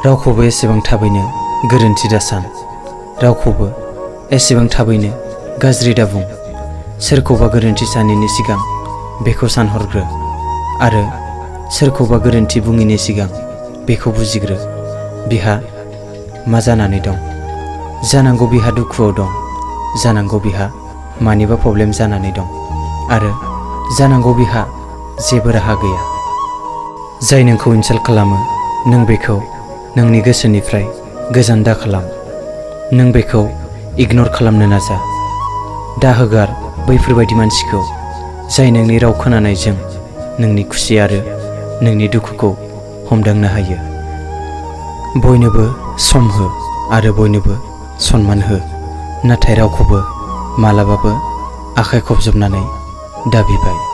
रावखौबो एसेबां थाबैनो गोरोन्थि दासान, रावखौबो एसेबां थाबैनो गाज्रि दाबुं। सोरखौबा गोरोन्थि सानैनि सिगां बेखौ सानहरग्रो आरो सोरखौबा गोरोन्थि बुङिनि सिगां बेखौ बुजिग्रो। बिहा मा जानानै दं? जानांगौ बिहा दुखुआव दं, जानांगौ बिहा मानिबा प्रब्लेम जानानै दं आरो जानांगौ बिहा जेबो राहा गैया। जाय नोंखौ इनसाल्ट खालामो नों बेखौ नोंनि गोसोनिफ्राय गोजान दा खालाम। नों बेखौ इगनर खालामनो नाजा। दा हगार बैफोरबायदि मानसिखौ जाय नोंनि राव खोनानायजों नोंनि खुसि आरो नोंनि दुखुखौ हमदांनो हायो। बयनोबो सम हो आरो बयनोबो सन्मान हो, नाथाय रावखौबो मालाबाबो आखाइ खबजबनानै दाबिबाय।